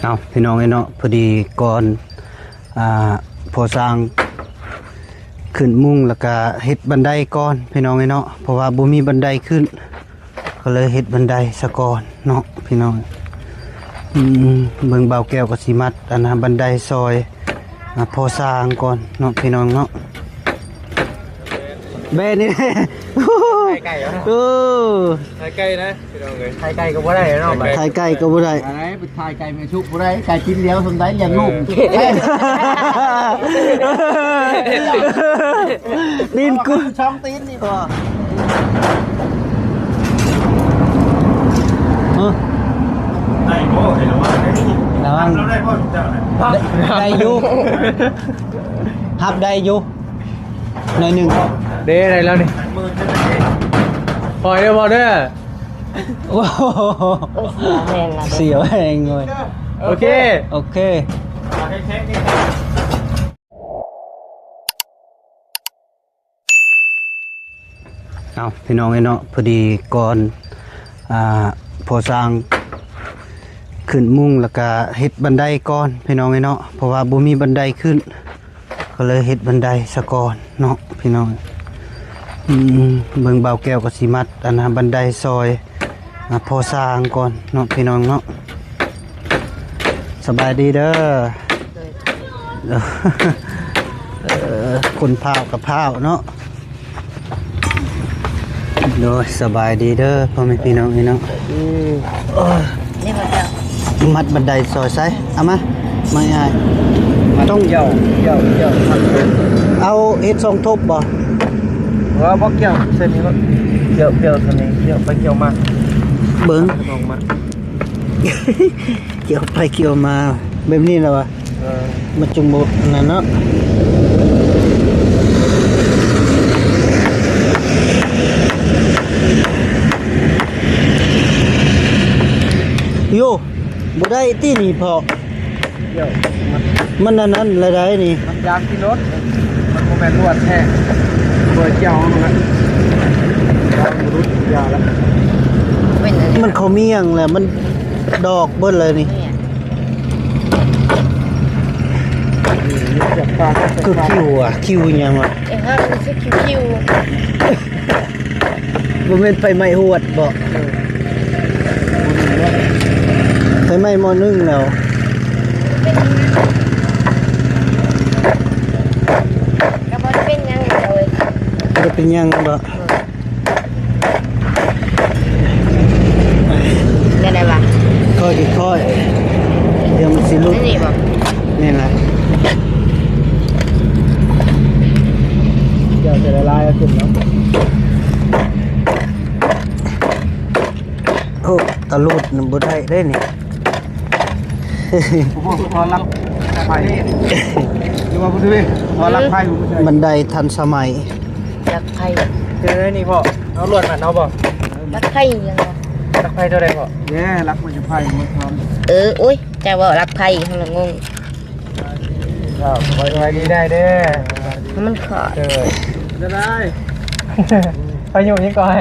ເອົາ ພີ່ນ້ອງເອີຍເນາະ, ພໍດີກ່ອນ ອ່າ ພໍ່ຊ່າງຂຶ້ນມຸງ ແລ້ວກະເຮັດບັນໄດກ່ອນ ພີ່ນ້ອງເອີຍເນາະ, ເພາະວ່າບໍ່ມີບັນໄດຂຶ້ນ ກໍເລີຍເຮັດບັນໄດສະກ່ອນເນາະ ພີ່ນ້ອງ. ອືມ ເບິ່ງ ບ່າວແກ້ວກໍຊິມັດອັນນະ ບັນໄດຊ່ອຍ ອ່າ ພໍ່ຊ່າງກ່ອນເນາະ ພີ່ນ້ອງເນາະ. ແບນີ້ ຖ່າຍໄກ່ເນາະ ເອີ ຖ່າຍໄກ່ນະ ພີ່ນ້ອງເອີຍ, ຖ່າຍໄກ່ກໍບໍ່ໄດ້ເນາະ, ຖ່າຍໄກ່ກໍບໍ່ໄດ້. ອັນໃດໄປຖ່າຍໄກ່ແມ່ຊຸກບໍ່ໄດ້, ໄກ່ຕີນດຽວສ່ຳໃດລ້ຽງລູກ. ເອີ ຕີນກູ ຊ່ອງຕີນນີ້ພໍ. ຮະ ໄດ້ບໍ່? ໃຫ້ລະວັງເດ້ ລະວັງ ຮັບໄດ້ບໍ່ເຈົ້ານະ? ໄດ້ ໄດ້ຢູ່ ຮັບໄດ້ຢູ່ ໜ້ອຍໜຶ່ງ. ເດ້ ໄດ້ແລ້ວນີ້ ໝື່ນເດີ ຂໍເດີ ພໍເດີ. ໂອ້ໂຫ ໂອ້ ເສຍແຮງເວີຍ. ໂອເຄ ໂອເຄ. ເອົາ ພີ່ນ້ອງເອີຍເນາະ, ພໍດີກ່ອນ ອ່າ ພໍ່ຊ່າງຂຶ້ນມຸງ ແລ້ວກະເຮັດບັນໄດກ່ອນ ພີ່ນ້ອງເອີຍເນາະ, ເພາະວ່າບໍ່ມີບັນໄດຂຶ້ນ ກໍເລີຍເຮັດບັນໄດສະກ່ອນເນາະ ພີ່ນ້ອງ. ອືມ ເບິ່ງ ບ່າວແກ້ວກໍຊິມັດອັນນະ ບັນໄດຊ່ອຍ ອ່າ ພໍ່ຊ່າງກ່ອນເນາະ ພີ່ນ້ອງເນາະ. ສະບາຍດີເດີ. ເອີ ຄົນພ້າວກັບພ້າວເນາະ. ໂດຍ ສະບາຍດີເດີ ພໍ່ແມ່ພີ່ນ້ອງເອີຍເນາະ. ອືມ ໂອ້ຍ ນີ້ບໍ່ເຈົ້າ ມັດບັນໄດຊ່ອຍໃສ່ ເອົາມາ ມາໃຫ້ອ້າຍ. ຕ້ອງ ເຈົ້າ ເຈົ້າ ເຈົ້າ ເອົາເຮັດຊ່ອງທົບບໍ່? ວ່າບໍ່ກ່ຽວ ໃສ່ນີ້ໂລດ, ກ່ຽວ ກ່ຽວໃສ່ນີ້ ກ່ຽວໄປກ່ຽວມາ ເບິ່ງ ນ້ອງມາ. ກ່ຽວໄປກ່ຽວມາແບບນີ້ລະວະ. ເອີ ມັນຈຶ່ງບໍ່ອັນນັ້ນເນາະ. ໂຍ ບໍ່ໄດ້ຕິນີ້ພໍ່. ກ່ຽວ ມັນ ມັນອັນນັ້ນລະໄດນີ້ ມັນຢາງທີ່ລົດ ມັນບໍ່ແມ່ນລວດແທ້ ບໍ່ກ່ຽວມັນລະ ຢາງບໍ່ຫຼຸດ ຢ່າລະ. ມັນເຂົ້າມຽງແລ້ວ ມັນດອກເບິດເລີຍນີ້. ຄືຄິວອະ ຄິວຫຍັງວະ? ເອີ ເຮົາຄືຄິວໆ. ບໍ່ແມ່ນໄຟໄໝ້ຫວດບໍ? ເອີ ໄຟໄໝ້ໝໍ້ໜຶ້ງແລ້ວ ກໍບໍ່ໄດ້ເປັນຫຍັງເລີຍ. ບໍ່ໄດ້ເປັນຫຍັງບໍ? ເອີ ແນວໃດວະ? ຄ່ອຍໆ ດຽວມັນຊິຫຼຸດ. ອັນນີ້ບໍ? ນີ້ແຫຼະ ດຽວຈະລະລາຍຂຶ້ນເນາະ. ໂອ້ ຕະຫຼຸດນະບໍ່ໄດ້ເດ້ນີ້. ໂອ້ໂຫ ພໍລັກໄຟ ຫຼືວ່າບໍ່ຖືກ ພໍລັກໄຟ. ບັນໄດທັນສະໄໝ ລັກໄຟ. ເອີ ນີ້ພໍ່ ເອົາລວດມັດເອົາບໍ່? ລັກໄຟຫຍັງວະ? ລັກໄຟເທົ່າໃດພໍ່? ເດ້ ລັກມັນຈະໄຟມັນທຳ. ເອີ ໂອ້ຍ ເຈົ້າເວົ້າລັກໄຟ ເຮົາລະງົງ. ຄອຍໄວ້ດີໄດ້ເດີ ມັນຂາດ. ເອີ ໄດ້ ພາຍຸຍັງກ່ອຍ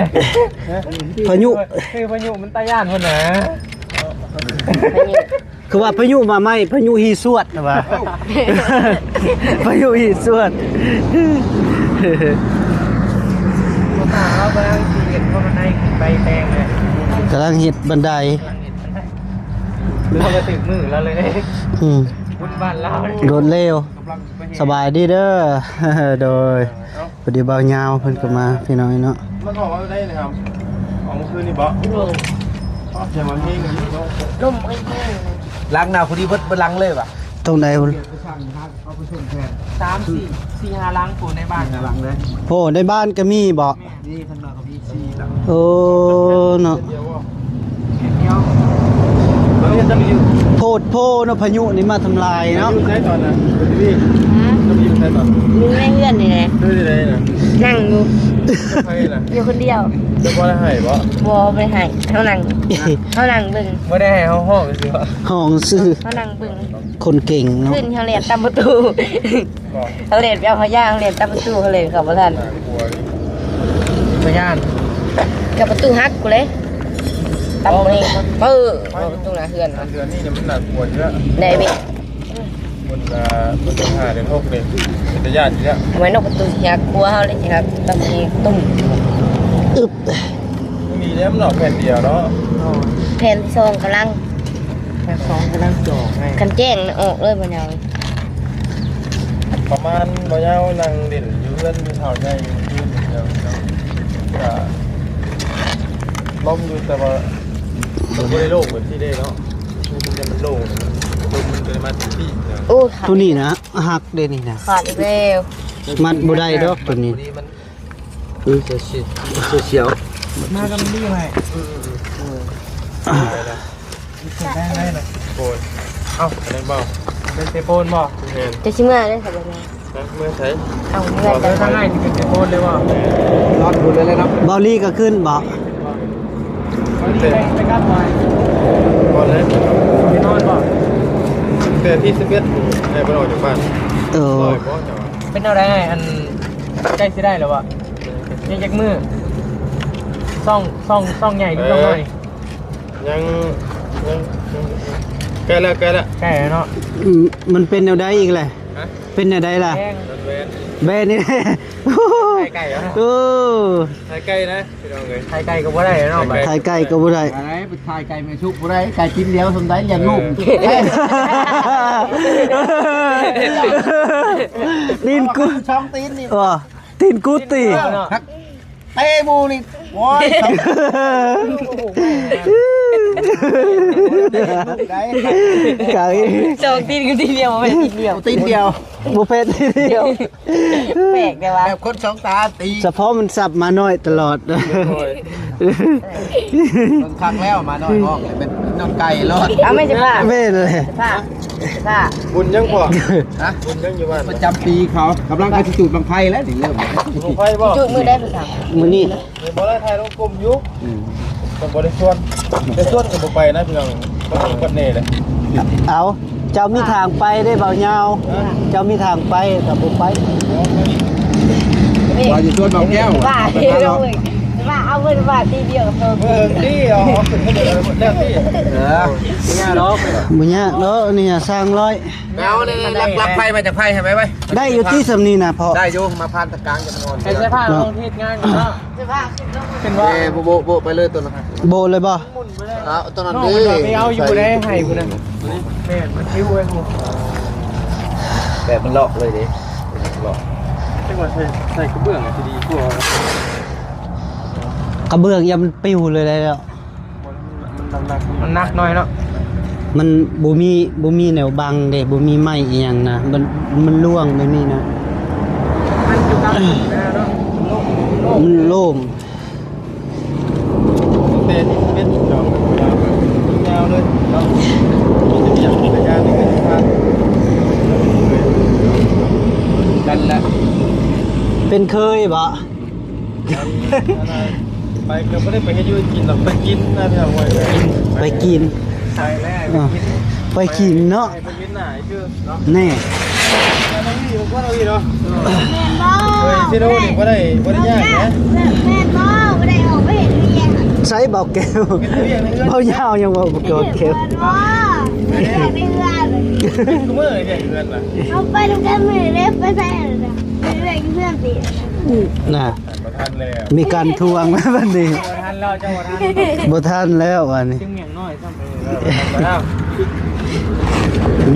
ພາຍຸ ຄືພາຍຸມັນຕາຢ້ານພຸ້ນນະ. ພາຍຸ ຄືວ່າພາຍຸມາໃໝ່ ພາຍຸຮີສວດນະວ່າ ພາຍຸຮີສວດ. ພວກເຮົາກຳລັງຊິເຮັດ ພວກໃນໃບແຕງເລີຍ ກຳລັງເຮັດບັນໄດ ຫຼືວ່າກະຖືກມື້ລາວເລີຍ. ອືມ ບຸນບ້ານລາວ ໂດດເລວ. ສະບາຍດີເດີ ໂດຍ ພໍດີບ່າວຍາວເພິ່ນກໍມາ ພີ່ນ້ອງເນາະ. ມັນອອກມາໄດ້ນະຄັບ ອອກມື້ຄືນນີ້ບໍ? ໂດຍ ອອກແຕ່ວ່າເຮງຢູ່ເນາະ ລົມເອີຍ ຫຼັງນາພໍດີເບິດ ເບິດຫຼັງເລີຍຫວາ? ຕົງໃດ? ສາມສີ່ ສີ່ຫ້າຫຼັງ ຜູ້ໃນບ້ານ ຫ້າຫຼັງເລີຍ. ໂອ້ ໃນບ້ານກໍມີບໍ? ນີ້ເພິ່ນວ່າກໍມີສີ່ຫຼັງ. ໂອ້ ເນາະ ດຽວ ໂພດໂພເນາະ ພາຍຸນີ້ມາທຳລາຍເນາະ. ຢູ່ໃສຕອນນັ້ນ? ຢູ່ໃສຕອນ? ຢູ່ໃນເຮືອນນີ້ແຫຼະ. ຢູ່ໃດນະ? ນັ່ງຢູ່. ໃຜລະ? ຢູ່ຄົນດຽວ. ເຈົ້າບໍ່ໄດ້ໄຫ້ບໍ? ບໍ່ ບໍ່ໄດ້ໄຫ້. ເຮົານັ່ງ ເຮົານັ່ງເບິ່ງ. ບໍ່ໄດ້ໄຫ້ ເຮົາຮ້ອງຊື່. ຮ້ອງຊື່. ເຮົານັ່ງເບິ່ງ. ຄົນເກັ່ງເນາະ. ຄືນເຮົາແລ່ນຕາມປະຕູ. ເຮົາແລ່ນໄປເອົາພະຍາ ເຮົາແລ່ນຕາມປະຕູ ເຮົາແລ່ນເຂົ້າບໍ່ທັນ. ພະຍາ ກັບປະຕູຫັກພຸ້ນເລີຍ. ຕຳເອງ ເອີ ເອົາປະຕູໜ້າເຮືອນ ເດືອນນີ້ມັນໜ້າກົວຢູ່ແລ້ວ ໄດ້ເວີຍ ມັນ ອ່າ ມັນເດືອນຫ້າເດືອນຫົກເດ້ ເປັນຕາຢ້ານຢູ່ແລ້ວ ແມ່ນນົກປະຕູຊິຮັກຄົວເຮົາເລີຍ ຊິຮັກຕຳເອງ ຕຸ້ມ ອຶບ ມີແລ້ວມັນອອກແຜ່ນດຽວເນາະ ແຜ່ນສອງກຳລັງ ແຜ່ນສອງກຳລັງຈອກໃຫ້ ຄັນແຈ້ງອອກເລີຍບໍ່ຍາວ ປະມານບໍ່ຍາວນັ່ງຫຼິ້ນຢູ່ເຮືອນຜູ້ເຖົ້າໃຫຍ່ຢູ່ຄືນ ກໍລົມຢູ່ ແຕ່ວ່າມັນບໍ່ໄດ້ໂລ່ງເໝືອນທີ່ເດ້ເນາະ ມັນໂລ່ງ ລົມມັນກໍເລີຍມາຕິດປີກນະ ໂອ້ ໂຕນີ້ນະ ຫັກເດ້ນີ້ນະ ຂາດອີກແລ້ວ ມັດບໍ່ໄດ້ດອກໂຕນີ້ ມັນ ອື ສຽວໆ ມາກັບມັນດີໄວ້ ອື ໄດ້ໄດ້ນະ ໂກນ ເອົ້າ ອັນນັ້ນບໍ່ ເປັນເຊໂປນບໍ່ ແມ່ນ ຈະຊິເມືອເດ້ ເມືອໃສ ເອົາ ເມືອ ເມືອທາງໃນຊິເປັນເຊໂປນເລີຍບໍ່ ລອດພຸ້ນເລີຍເນາະ ເບົາລີກໍຂຶ້ນບໍ່ ໄປກັບບໍ່ ບໍ່ເລີຍ ໄປນອນບໍ່ ແຕ່ທີສິບເອັດ ໃຫ້ເພິ່ນອອກຈາກບ້ານ ເອີ ເປັນແນວໃດ ອັນ ໃກ້ຊິໄດ້ແລ້ວບໍ່? ຍັງຈັກມື້? ຊ່ອງ ຊ່ອງ ຊ່ອງໃຫຍ່ຫຼືຊ່ອງນ້ອຍ? ຍັງ ຍັງ ໃກ້ແລ້ວ ໃກ້ແລ້ວ ໃກ້ແລ້ວເນາະ ອືມ ມັນເປັນແນວໃດອີກແຫຼະ? ຮະ? ເປັນແນວໃດລະ? ແບນ ແບນນີ້ ຖ່າຍໄກເນາະ ໂອ້ ຖ່າຍໄກນະ ພີ່ນ້ອງເອີຍ ຖ່າຍໄກກໍບໍ່ໄດ້ເນາະ ຖ່າຍໄກກໍບໍ່ໄດ້ ຖ່າຍໄກແມ່ຊຸກບໍ່ໄດ້ ໄກຕີນດຽວສ່ຳໃດລ້ຽງລູກ ເອີ ຕີນກູ ສອງຕີນນີ້ ອໍ ຕີນກູຕີ ເອີ ເນາະ ເຕະໝູ່ນີ້ ໂອ້ຍ ໄກ ສອງຕີນກັບຕີນດຽວ ບໍ່ແມ່ນຕີນດຽວ ຕີນດຽວ ບໍ່ແມ່ນຕີນດຽວ ແປກແຕ່ວ່າ ແບບຄົນສອງຕາຕີ ສະເພາະມັນສັບໝານ້ອຍຕະຫຼອດ ໂອ້ຍ ເບິ່ງຄັກແລ້ວໝານ້ອຍຮ້ອງ ເປັນນ້ອງໄກ່ໂລດ ເອົາແມ່ນ ເຈົ້າພາບ ແມ່ນແຫຼະ ເຈົ້າພາບ ເຈົ້າພາບ ບຸນຍັງພໍ້ ຮະ ບຸນຍັງຢູ່ບ້ານ ປະຈຳປີເຂົາ ກຳລັງ ເຂົາຊິຈູດບັ້ງໄຟແລ້ວນີ້ ເລີ່ມ ບັ້ງໄຟບໍ່ ຈູດມື້ໃດ ມື້ນີ້ ບໍ່ໄດ້ຖ່າຍລົງກຸ່ມຢູ່ ອືມ ເພິ່ນບໍ່ໄດ້ຊວນ ໄດ້ຊວນກໍບໍ່ໄປນະພີ່ນ້ອງ ເພິ່ນກໍແນ່ເດ້ ເອົາ ເຈົ້າມີທາງໄປເດ້ບ່າວຍາວ ຮະ ເຈົ້າມີທາງໄປກໍບໍ່ໄປ ວ່າຢູ່ຊວນບ່າວແກ້ວ ວ່າ ວ່າເອົາເພິ່ນວ່າຕີດຽວກໍເພິ່ນ ເອີ ຕີດຽວ ແລ້ວຕີ ເອີ ບໍ່ຍາກດອກ ບໍ່ຍາກດອກ ອັນນີ້ຊ່າງຮ້ອຍ ເອົານີ້ ລັກ ລັກໄຟມາຈາກໄຟໃຫ້ໄວໆ ໄດ້ຢູ່ຕິສ່ຳນີ້ນະພໍ່ ໄດ້ຢູ່ ມາຜ່ານຕະກາງຈະນອນ ໃຫ້ເສື້ອຜ້າລອງເຮັດງານກ່ອນເນາະ ເປັນວ່າ ເອີ ໂບະ ໂບະ ໂບະໄປເລີຍຕົວນັ້ນ ໂບະເລີຍບໍ່? ເອົາຕົວນັ້ນເດ້ ນ້ອງມັນວ່າໄປເອົາຢູ່ຜູ້ໃດໃຫ້ຜູ້ນັ້ນ ແມ່ນ ມັນຫິວໄວ້ຜູ້ ແບບມັນເລາະເລີຍເດ້ ເລາະ ຈັ່ງວ່າໃສ່ ໃສ່ກະເບື້ອງຊິດີກວ່າ ກະເບື້ອງຢ່າມັນປິວເລີຍໄດ້ແລ້ວ ມັນໜັກ ມັນໜັກໜ້ອຍເນາະ ມັນບໍ່ມີ ບໍ່ມີແນວບັງເດ້ ບໍ່ມີໄມ້ອີ່ຫຍັງນະ ມັນ ມັນລ່ວງແບບນີ້ນະ ມັນຢູ່ກາງໜ້າເນາະ ມັນໂລ່ງ ແຕ່ທີ່ເປັນດອກຍາວເລີຍເນາະ ມີແຕ່ວຽກໃນການນີ້ກໍຊິຜ່ານກັນລະ ເປັນເຄີຍບໍ່? ໄປກໍບໍ່ໄດ້ໄປເຮັດຢູ່ເຮັດກິນດອກ ໄປກິນນະພີ່ນ້ອງເອີຍ ໄປກິນ ໃຊ່ແລ້ວ ໄປກິນເນາະ ໄປກິນໜ້າຄືເນາະ ແນ່ ເອົາອີກເນາະ ແມ່ນບໍ່ ເອີຍ ຊິໂດນີ້ບໍ່ໄດ້ ບໍ່ໄດ້ຍາກນະ ແມ່ນບໍ່ ບໍ່ໄດ້ອອກໄປເຮັດວຽກ ໃສເບົາແກ້ວ ເຮັດວຽກໃນເຮືອນ ເບົາຍາວຍັງເວົ້າບໍ່ກ່ອນແກ້ວ ແມ່ນບໍ່ ເຮັດວຽກໃນເຮືອນ ມື້ເຮັດວຽກເຮືອນນະ ເຮົາໄປນຳກັນມື້ເດ້ ໄປໃສນະ ເຮັດວຽກຢູ່ເຮືອນຕິ ນະ ບໍ່ທັນແລ້ວ ມີການທວງແລ້ວບັດນີ້ ບໍ່ທັນແລ້ວ ເຈົ້າບໍ່ທັນ ບໍ່ທັນແລ້ວບັດນີ້ ຈຶ່ງຫຍັງນ້ອຍຊ້ຳ ເອີ ບໍ່ທັນແລ້ວ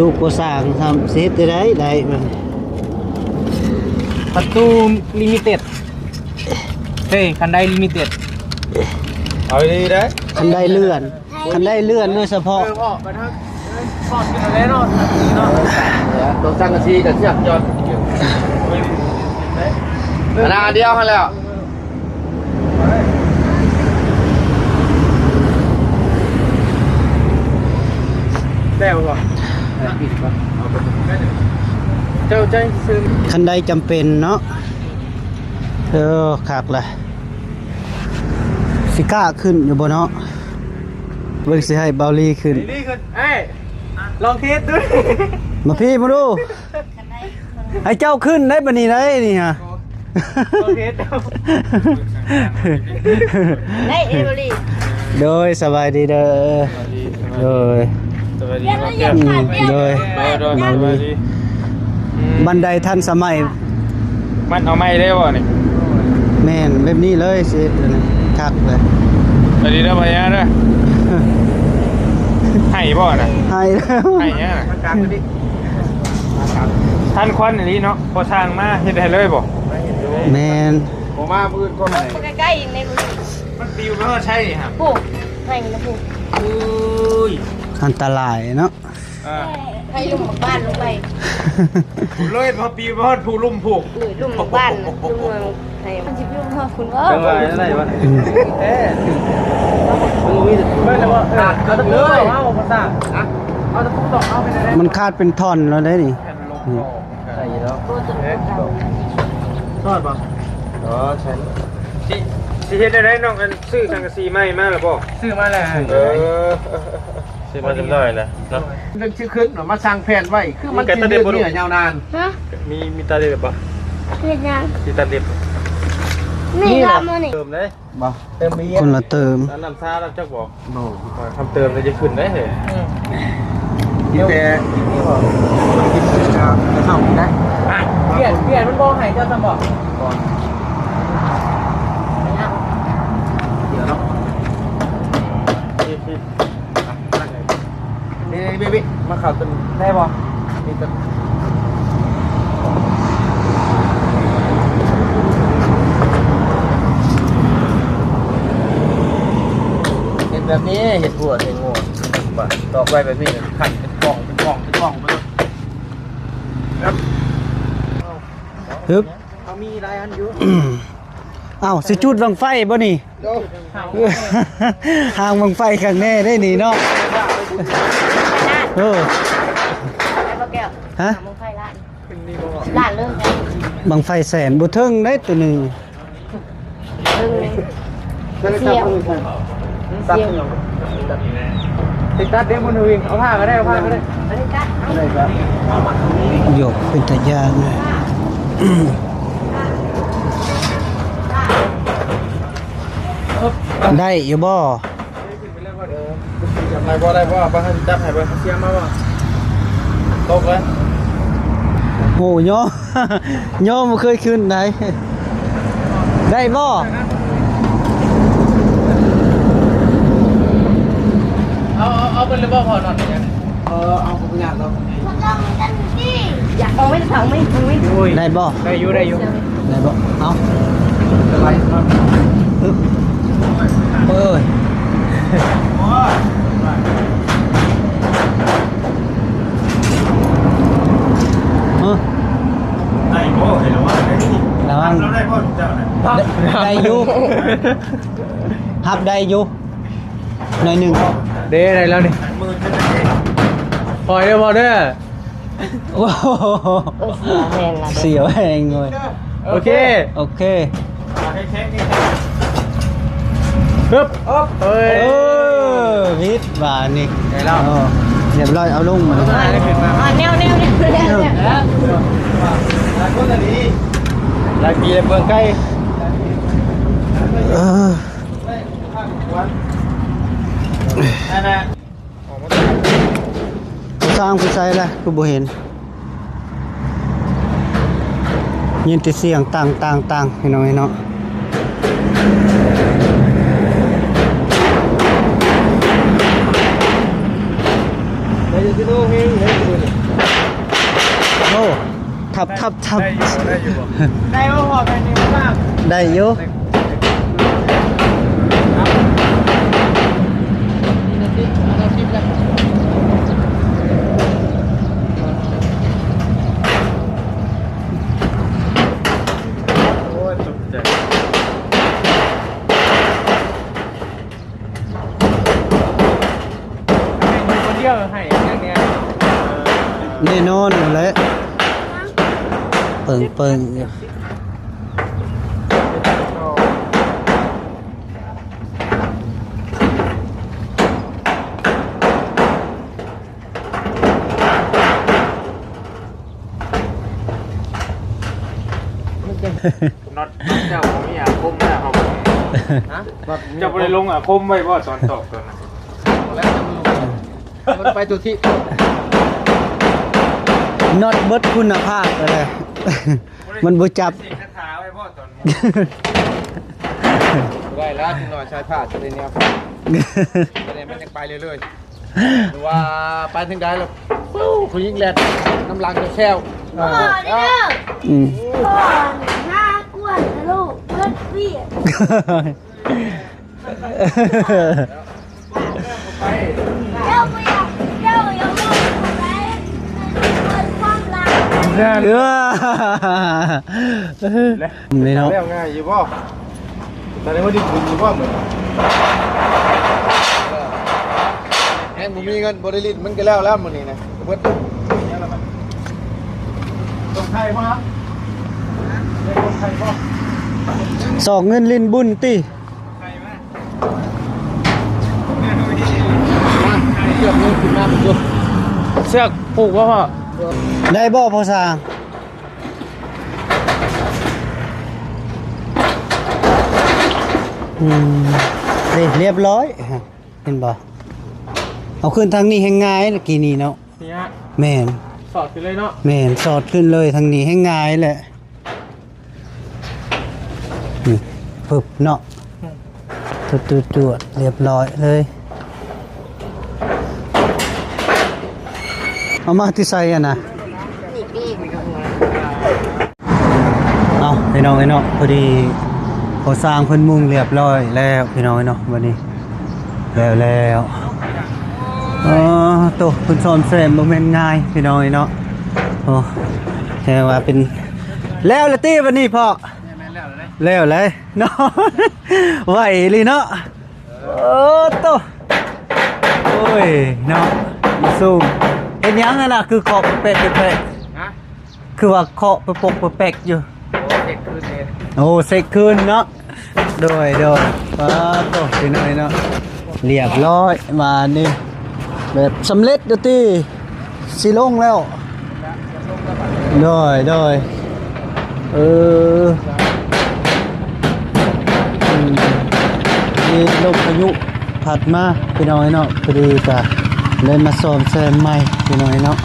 ລູກບໍ່ສ້າງຊ້ຳ ຊິເຮັດຈັ່ງໃດໄດ້ບັດນີ້ ປະຕູລິມິເຕັດ ເອີ ຄັນໄດລິມິເຕັດ ເອົາດີໆ ເດີ ຄັນໄດເລື່ອນ ຄັນໄດເລື່ອນໂດຍສະເພາະ ເອີ ເພາະໄປທາງ ເອີ ເພາະກິນແລ້ວເນາະ ເນາະ ໂຕສັງກະສີກັບເຊືອກຈອດ ອັນນັ້ນອັນດຽວຫັ້ນແຫຼ້ວ ແລ້ວບໍ່ ເຈົ້າໃຈຊື່ ຄັນໄດຈຳເປັນເນາະ ເອີ ຄັກລະ ຊິກ້າຂຶ້ນຢູ່ບໍ່ເນາະ ເບິ່ງຊິໃຫ້ເບົາລີຂຶ້ນ ເອີຍ ລອງເທສດູ ມາພີ້ມາດູ ໃຫ້ເຈົ້າຂຶ້ນໄດ້ບັດນີ້ໄດ້ນີ້ຮະ ລອງເທສ ໄດ້ເອເວີລີ ໂດຍ ສະບາຍດີເດີ. ໂດຍ ສະບາຍດີ ອືມ ໂດຍ ໂດຍ ໂດຍ ສະບາຍດີ. ອືມ ບັນໄດທັນສະໄໝ. ມັນເອົາໃໝ່ເລີຍບໍ່ນີ້? ແມ່ນ ແບບນີ້ເລີຍ ຊິເຮັດອັນນີ້ຄັກເລີຍ. ສະບາຍດີເດີ ພະຍາເດີ. ໃຫ້ບໍ່ນະ? ໃຫ້ແລ້ວ ໃຫ້ຫຍັງນະ? ທັນຄວັນອີ່ຫຼີເນາະ. ພໍຊ່າງມາເຮັດໃຫ້ເລີຍບໍ່? ແມ່ນ ບໍ່ມາມື້ອື່ນກໍໃຫ້. ໃກ້ໆ ໃນມື້ນີ້ ມັນປິວໄປຮອດໃສນີ້ຮະ? ພຸ້ນ ໃຫ້ລະພຸ້ນ. ໂອ້ຍ ອັນຕະລາຍເນາະ. ອ່າ ໃຫ້ລຸ່ມໝາກບານລົງໄປ ເລີຍ ພໍປິວໄປຮອດພູລຸ່ມພຸ້ນ. ເອີ ລຸ່ມໝາກບານ ລຸ່ມໝາກ ໃຫ້ມັນຊິປິວໄປຮອດພຸ້ນບໍ່? ຈັງຫວະໄດ້ວະ? ອືມ ເອີ ມັນມີແຕ່ ເບິ່ງແລ້ວບໍ່? ເອີ ເອົາຕະປູຕອກເອົາ ພາສາ ເອົາຕະປູຕອກເອົາ ເປັນໄດ້? ມັນຂາດເປັນທ່ອນແລ້ວເດ້ນີ້. ອືມ ໄດ້ຢູ່ແລ້ວ. ໂອ້ ຕົວນີ້ ເອີ ໂຕເກົ່າ ຊອດບໍ່? ອໍ ໃຊ່. ຊິ ຊິເຮັດແນວໃດນ້ອງ? ອັນ ຊື້ສັງກະສີໃໝ່ມາແລ້ວບໍ່? ຊື້ມາແລ້ວ. ເອີ ຊື້ມາຈັກໜ້ອຍນະເນາະ. ເລື່ອງຊິຂຶ້ນມາສ້າງແຜນໄວ້ ຄືມັນຊິເລື່ອນເນື້ອຍາວນານ. ຮະ? ມີ ມີຕາເລັບບໍ່? ເຮັດຫຍັງ? ຊິຕັດເລັບ. ມີລຳບໍ່ນີ້? ເຕີມເດ້. ບໍ່ ເຕີມເບຍ ຄົນລະເຕີມ. ນ້ຳຊາແລ້ວຈັກບໍ່? ບໍ່ ຄຳເຕີມແລ້ວຈະຂຶ້ນໄດ້ເຮີ້ຍ. ອືມ ມີແຕ່ກິນເຂົ້ານະ. ອ່ະ ປ່ຽນ ປ່ຽນມັນບໍ່ໃຫ້ເຈົ້າຊ້ຳບໍ່? ກ່ອນ ດຽວເນາະ. ນີ້ ນີ້ ນີ້ ມາເຂົ້າຕົວນີ້ໄດ້ບໍ່? ນີ້ຕົວ ເຮັດແບບນີ້ ເຮັດຫົວໃສ່ງົວ ບາດຕອກໄວ້ແບບນີ້ ຄັນເປັນປ່ອງ ເປັນປ່ອງ ເປັນປ່ອງໄປເລີຍ. ຮຶບ ເຮົາມີຫຼາຍອັນຢູ່. ອ້າວ ຊິຈູດບັ້ງໄຟບໍ່ນີ້? ໂດຍ ຫາງບັ້ງໄຟຂ້າງແນ່ໄດ້ນີ້ເນາະ. ເອີ ໄດ້ບໍ່ແກ້ວ? ຮະ? ຫາງບັ້ງໄຟລ້ານ ລ້ານເລີຍ. ບັ້ງໄຟແສນບໍ່ເຖິງໄດ້ຕົວໜຶ່ງ. ເບິ່ງ ເສຍ ຕັດຫຍັງ? ຕິດຕັດເດ້ ມັນຫຶງ. ເອົາຜ້າກໍໄດ້ ເອົາຜ້າກໍໄດ້. ອັນນີ້ຕັດ ເອົາ ຢົກເປັນຕາຢ້ານ. ໄດ້ຢູ່ບໍ່? ໄດ້ບໍ່? ໄດ້ບໍ່? ເອົາໄປໃຫ້ຈັບໃຫ້ເບິ່ງ. ເສຍມາບໍ່? ຕົກເລີຍ. ໂອ້ ຍໍ ຍໍບໍ່ເຄີຍຂຶ້ນໃດ. ໄດ້ບໍ່? ເອົາ ເອົາ ເອົາເບິດເລີຍບໍ່? ພໍນອນ ເອີ ເອົາ ບໍ່ຍາກດອກ. ຢາກເອົາໄວ້ເຖົ້າໄໝ? ໄດ້ບໍ່? ໄດ້ຢູ່ ໄດ້ຢູ່. ໄດ້ບໍ່? ເອົາ ສະໄລເນາະ. ເອີຍ ຮະ? ໄດ້ບໍ່? ໃຫ້ລະວັງໄດ້ນີ້ ລະວັງ. ຮັບໄດ້ບໍ່ເຈົ້ານະ? ໄດ້ ໄດ້ຢູ່ ຮັບໄດ້ຢູ່ ໜ້ອຍໜຶ່ງ. ເດ້ ໄດ້ແລ້ວນີ້. ປອຍເດີ ພໍເດີ. ໂອ້ໂຫ ໂອ້ຍ ເສຍແຮງເວີຍ. ໂອເຄ ໂອເຄ ຮຶບ ເອີຍ ເອີ ວິດບາດນີ້ ໄດ້ແລ້ວ. ໂອ້ ຮຽບຮ້ອຍ ເອົາລົງມາ. ອ່າ ແນວ ແນວ ແນວ ແນວ ຫຼາຍຄົນລະນີ້ ຫຼາຍປີແລ້ວເບິ່ງໄກ. ເອີ ນັ້ນນະ. ຜູ້ຊ່າງໄປໃສລະ ຄືບໍ່ເຫັນ? ຍິນແຕ່ສຽງຕັງ ຕັງ ຕັງ ພີ່ນ້ອງເອີຍເນາະ. ໂອ້ ທັບ ທັບ ທັບ ໄດ້ຢູ່ ໄດ້ຢູ່ບໍ່? ໄດ້ບໍ່ພໍແມ່ນຢູ່ ໄດ້ຢູ່. ໂອ້ຍ ຕົກໃຈ. ແມ່ນຢູ່ຄົນດຽວໃຫ້ຫຍັງແດ່? ແນ່ນອນແຫຼະ ເປີງໆ ຢູ່. ນັອດເຈົ້າບໍ່ມີອາຄົມແລ້ວເຮົາ. ຮະ? ເຈົ້າບໍ່ໄດ້ລົງອາຄົມໄວ້ບໍ່ຕອນຕອກຕອນນັ້ນ? ແລ້ວມັນໄປຕົວທີ່ ນັອດເບິດຄຸນນະພາບແລ້ວ ມັນບໍ່ຈັບ ເສກຄາຖາໄວ້ບໍ່ຕອນ ບໍ່ໄດ້ແລ້ວ ຈັກໜ້ອຍສາຍຟ້າຊິໄດ້ແນວ ແຕ່ມັນຍັງໄປເລື້ອຍໆ ຫຼືວ່າໄປທາງໃດແລ້ວ ໂອ້ ຜູ້ຍິງແລ່ນນຳຫຼັງແຊວໆ ເອີ ເອີ ອືມ ກ່ອນຫາກວນທະລຸເບິດວຽກ ເຈົ້າບໍ່ຢາກ ເຈົ້າຢ່າເວົ້າເທົ່າໃດ ເພິ່ນຄວາມລັບ ເອີ ນີ້ເນາະ ແລ້ວງ່າຍຢູ່ບໍ່? ຕອນນີ້ວ່າໄດ້ບຸນຢູ່ບໍ່ມື້ນີ້? ແຮງບໍ່ມີເງິນບໍ່ໄດ້ຫຼິ້ນ ມັນກໍແລ້ວແລ້ວມື້ນີ້ນະ ເບິດ ສົ່ງໄຂ່ບໍ່? ສົ່ງໄຂ່ບໍ່? ຊອກເງິນຫຼິ້ນບຸນຕິ? ເຊືອກນີ້ຂຶ້ນມາເບິ່ງດູ ເຊືອກຜູກບໍ່ພໍ່? ໄດ້ບໍ່ພໍ່ຊ່າງ? ອືມ ເດ້ ລຽບຮ້ອຍ ເຫັນບໍ່? ເອົາຂຶ້ນທາງນີ້ແຮງງ່າຍ ກີ້ນີ້ເນາະ ນີ້ຮະ ແມ່ນ ສອດຂຶ້ນເລີຍເນາະ ແມ່ນ ສອດຂຶ້ນເລີຍ ທາງນີ້ແຮງງ່າຍແຫຼະ ນີ້ ປຶບເນາະ ອືມ ຈວດໆ ລຽບຮ້ອຍເລີຍ ເອົາມາແຕ່ໃສຫັ້ນນະ? ເອົາ ພີ່ນ້ອງເອີຍເນາະ ພໍດີພໍ່ຊ່າງເພິ່ນມຸງລຽບຮ້ອຍແລ້ວ ພີ່ນ້ອງເອີຍເນາະ ບັດນີ້ ແລ້ວແລ້ວ ເອີ ໂຕ ເພິ່ນສ້ອມແຊມບໍ່ແມ່ນງ່າຍ ພີ່ນ້ອງເອີຍເນາະ ໂອ້ ແຕ່ວ່າເປັນ ແລ້ວລະຕິບັດນີ້ພໍ່? ແມ່ນແລ້ວແລ້ວເດ້ ແລ້ວແລ້ວເນາະ ໄວອີ່ຫຼີເນາະ ໂອ້ໂຕ ໂອ້ຍເນາະ ສູງ ເຮັດຫຍັງຫັ້ນນະ ຄືເຄາະແປກໆ ຮະ? ຄືວ່າເຄາະປະປົກປະແປກຢູ່ ໂອ້ ເຊັກຄືນເດ້ ໂອ້ ເຊັກຄືນເນາະ ໂດຍ ໂດຍ ປາໂຕ ພີ່ນ້ອງເນາະ ລຽບຮ້ອຍ ບາດນີ້ ແບບສຳເລັດແລ້ວຕິ ຊິລົງແລ້ວ ໂດຍ ໂດຍ ເອີ ອືມ ມີລົມພາຍຸ ພັດມາ ພີ່ນ້ອງເອີຍເນາະ ພໍດີກະເລີຍມາສ້ອມແຊມໃໝ່ ພີ່ນ້ອງເອີຍເນາະ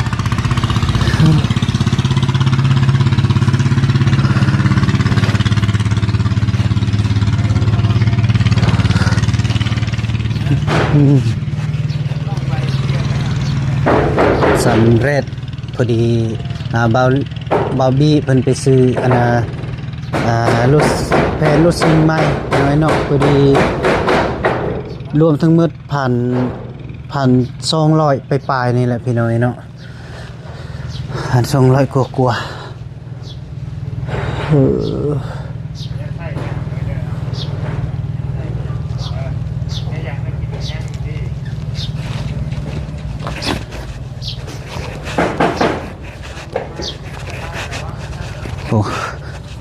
ສຳເລັດ ພໍດີ ອ່າ ບ່າວ ບ່າວບີເພິ່ນໄປຊື້ອັນນ່າ ອ່າ ລົດ ແຜ່ນລົດຊິງໃໝ່ນ້ອຍເນາະ ພໍດີ ລວມທັງໝົດພັນ ພັນສອງຮ້ອຍປາຍໆ ນີ້ແຫຼະ ພີ່ນ້ອງເອີຍເນາະ ພັນສອງຮ້ອຍກວ່າໆ ເອີ ໂອ້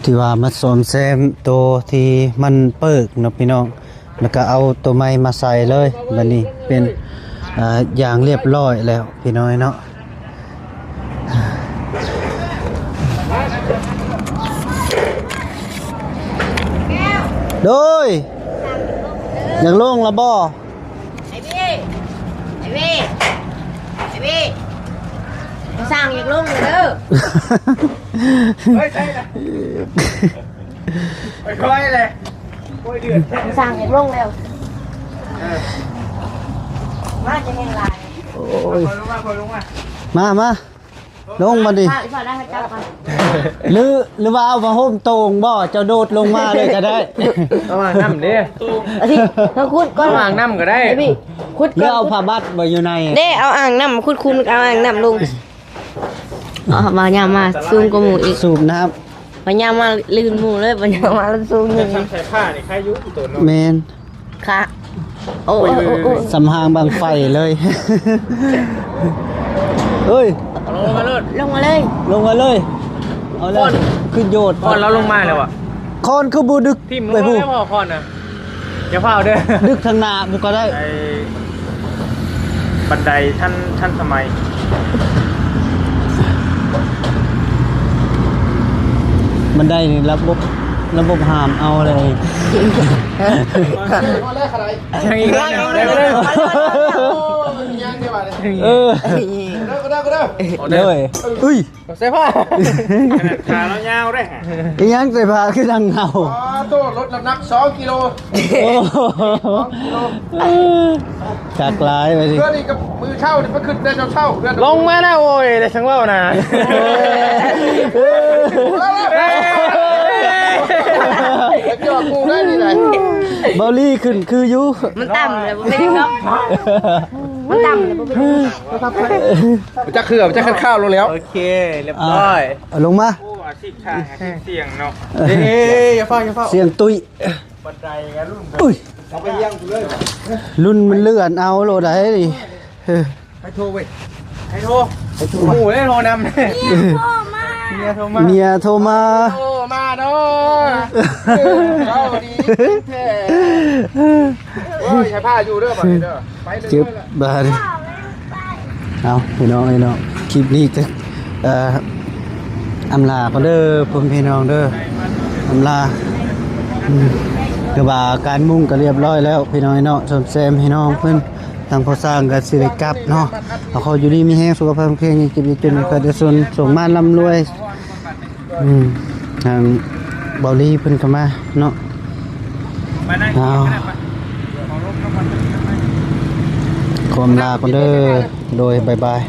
ທີ່ວ່າມາສ້ອມແຊມໂຕທີ່ມັນເປີກເນາະພີ່ນ້ອງ ແລ້ວກໍເອົາໂຕໃໝ່ມາໃສ່ເລີຍ ບັດນີ້ເປັນ ອ່າ ຢ່າງລຽບຮ້ອຍແລ້ວພີ່ນ້ອງເນາະ ໂດຍ ຢາກລົງລະບໍ່? ໄອ້ເວ ໄອ້ເວ ໄອ້ເວ ຊ່າງຢາກລົງເດີ ເຮີ້ຍ ໃຊ່ລະ ຄ່ອຍໆແຫຼະ ໂອ້ຍ ເດືອດ ຊ່າງຢາກລົງແລ້ວ ເອີ ມາຈະແຮງຫຼາຍ ໂອ້ຍ ຄ່ອຍລົງມາ ຄ່ອຍລົງມາ ມາ ມາ ລົງມາດິ ຫຼື ຫຼືວ່າເອົາຜ້າຫົ່ມໂຕ່ງບໍ່ ເຈົ້າໂດດລົງມາເລີຍກໍໄດ້ ເອົາອ່າງນ້ຳເດ້ ເອົາທີ່ເຮົາຂຸດກ່ອນ ເອົາອ່າງນ້ຳກໍໄດ້ ເອົາພີ່ ຂຸດກ່ອນ ຫຼືເອົາຜ້າບັດບໍ່ຢູ່ໃນ ເດ້ ເອົາອ່າງນ້ຳຂຸດຄຸມ ແລ້ວກໍເອົາອ່າງນ້ຳລົງ ເອົາ ມາຍາມມາ ສູງກວ່າໝູ່ອີກ ສູບນ້ຳ ມາຍາມມາລື່ນໝູ່ເລີຍ ມາຍາມມາລົງສູງນີ້ ໃສ່ຜ້ານີ້ໃຄຢູ່ໂຕເນາະ ແມ່ນ ຄະ ໂອ້ ໂອ້ ໂອ້ ໂອ້ ໂອ້ ສຳຮາງບັ້ງໄຟເລີຍ ເອີຍ ລົງມາເລີຍ ລົງມາເລີຍ ລົງມາເລີຍ ເອົາເລີຍ ຂຶ້ນໂຍດ ຄອນລາວລົງມາແລ້ວອະ ຄອນຄືບໍ່ດຶກ ຖິ້ມລົງມາເລີຍພໍ່ ຄອນນະ ຢ່າຟ້າວເດີ ດຶກທາງໜ້າພຸ້ນກໍໄດ້ ໄອ້ ບັນໄດທັນ ທັນສະໄໝ ບັນໄດນີ້ລະບົບ ລະບົບຫ້າມເອົາເລີຍ. ຮອດແລ້ວຂະໄດ ຍັງອີກ ຍັງເດີບາດນີ້ ເອີ ເດີ ເດີ ເດີ ເດີ ເອີຍ ໃສ່ຜ້າ ຂາລາວຍາວເດ້ ອີຫຍັງໃສ່ຜ້າຄືໜັງເງົາ? ອໍ ໂຕລົດນ້ຳໜັກສອງກິໂລ ໂອ້ ຄັກຫຼາຍໄປດິ ເພື່ອນີ້ກັບມື້ເຊົ້ານີ້ໄປຂຶ້ນແຕ່ເຊົ້າໆ ເພື່ອ ລົງມານະ ໂອ້ຍ ໄດ້ສັງເວົ້ານະ ໄປຈອດໝູ່ໄດ້ນີ້ໄດ໋ ເບົາລີຂຶ້ນຄືຢູ່ ມັນຕ່ຳແລ້ວບໍ່ເປັນຫຍັງດອກ ມັນຕ່ຳແລ້ວບໍ່ເປັນຫຍັງ ຈັກເຄືອ ຈັກຄັນຂ້າວລົງແລ້ວ ໂອເຄ ລຽບຮ້ອຍ ເອົາລົງມາ ໂອ້ ອາຊີບຊ່າງ ອາຊີບສ່ຽງເນາະ ເອີ ເອີ ຢ່າຟ້າວ ຢ່າຟ້າວ ສ່ຽງຕຸ້ຍ ບັນໄດກະລຸ້ນ ອຸ້ຍ ເອົາໄປລ້ຽງເລີຍ ລຸ້ນມັນເລື່ອນເອົາໂລດໃດນີ້ ເອີ ໃຫ້ໂທເວີຍ ໃຫ້ໂທ ໃຫ້ໂທ ໝູ່ໄດ້ໂທນຳ ເມຍໂທມາ ເມຍໂທມາ ເມຍໂທມາ ໂທມາເນາະ ເອີ ເວົ້າດີແທ້ ໂອ້ຍ ໃຫ້ພາຢູ່ເດີ ບາດນີ້ເດີ ໄປເລີຍ ເຈັບບາດນີ້ ເອົາ ພີ່ນ້ອງເອີຍເນາະ ຄລິບນີ້ກະ ເອີ ອຳລາກ່ອນເດີ ພໍ່ແມ່ພີ່ນ້ອງເດີ ອຳລາ ອືມ ຄືວ່າການມຸງກະລຽບຮ້ອຍແລ້ວ ພີ່ນ້ອງເອີຍເນາະ ສ້ອມແຊມໃຫ້ນ້ອງເພິ່ນ ທາງພໍ່ຊ່າງກະຊິໄດ້ກັບເນາະ ຂໍຢູ່ດີມີແຮງ ສຸຂະພາບແຂງແຮງ ເຈັບຢ່າຈົນ ເກີດຢ່າຊົນ ໂຊກໝານລ່ຳລວຍ ອືມ ທາງເບົາລີເພິ່ນກະມາເນາະ ເອົາ ຂໍອຳລາກ່ອນເດີ ໂດຍ ບາຍບາຍ.